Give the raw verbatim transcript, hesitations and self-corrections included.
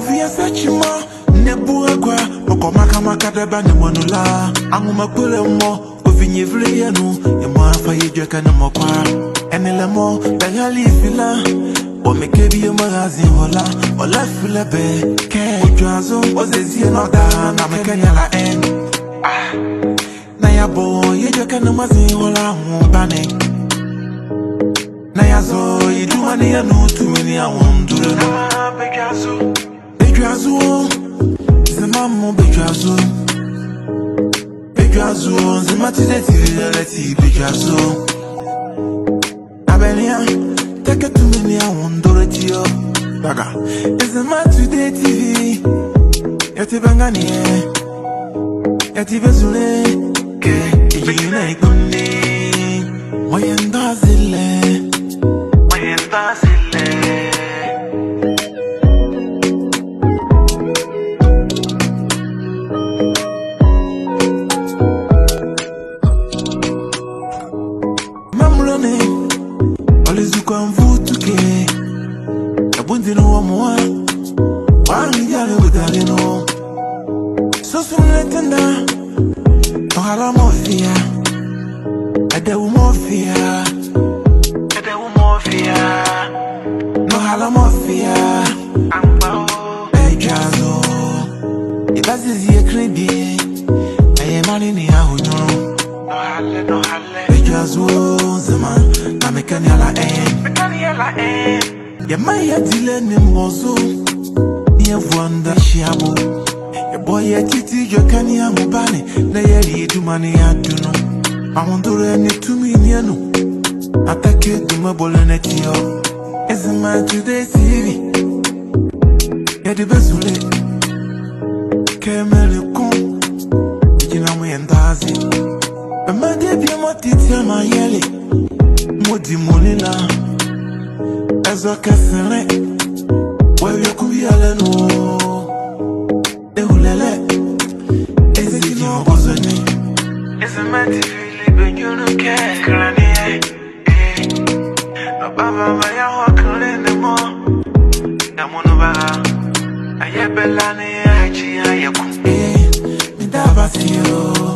Via sachima, ne bua kwa, ɔkɔ makamaka dɛba ne mɔnu la. Anwuma kpole mɔ, ɔvi nyevile yɛ nu, yemɔ afa yedwɛkɛ ne mɔ kwa. Ɛnelɛ mɔ, bɛhali fila, ɔmɛkɛ bie magazine hɔ la, ɔlɛfile bɛ, kɛ ɔdwazo, ɔzɛzie nɔ daa, na mekɛ ne ala ɛn. Ah, na yabɔ, yedwɛkɛ ne magazine hɔ la, ɔbane. Na yazɔ, yeduma ne yɛ nu, tumi ne awondole nu. Bɛdwazo, Nzema mɔ bɛdwazo. Bɛdwazo, Nzema Today TV, reality bɛdwazo. Abɛnea, tɛkɛ tumi ne awondole ti ɔ. Daga, Nzema Today TV, yɛte bɛ nganeɛ, yɛte bɛ zule, kɛ, yeyinli na yekpondɛ. Mɔɔ yɛnda aze lɛ. Mɔɔ yɛnda aze lɛ. Mamrɔ ne, ɔle zukoa mvutuke. Ɛbondɛ ne wɔ moa. Wa ni yale wetale nu. Soso ne tenda. Nɔhalɛ mɔɔ fia. Ɛdɛwu mɔɔ fia. Ɛdɛwu mɔɔ fia. Nɔhalɛ mɔɔ fia. Ampa o. Bɛdwazo. Yɛbazezie kenle bie. Ɛyɛ mane ne ahonyo. Nɔhalɛ, nɔhalɛ. Bɛdwazo, Nzema. Na mekɛ ne ala ɛn. Mekɛ ne ala ɛn. Yɛmaa yɛdile ne mɔzo, ne yɛvua ndahyi abo. Yɛbɔ yɛ titi edwɛkɛ ne anwobane, na yɛle yɛ duma ne yɛado nu. Awondole ne tumi ne anu, atake duma bɔlɛ ne ati ɔ. Nzema Today TV, yɛde bɛ zule. Kɛ mele ko, yɛgyinla mɔɔ yɛnda aze. Bɛmaa debie mɔɔ tete amaa yɛle. Mɔɔ di mɔɔ lila. Ɛzɔ kɛ sɛlɛ. Wɔ wieko biala nu. Ehulɛ lɛ. Ezi di mɔɔ bɔzɔ ne. Nzema TV le bɛ nyunlu kɛ. Kenle ne yɛ. Eh, na baba ba ya hɔ kenle ne mɔ. Na mɔɔ nu ba. Ayɛ bɛla ne ya chi ayɛ ko. Eh, meda bɛ aze o.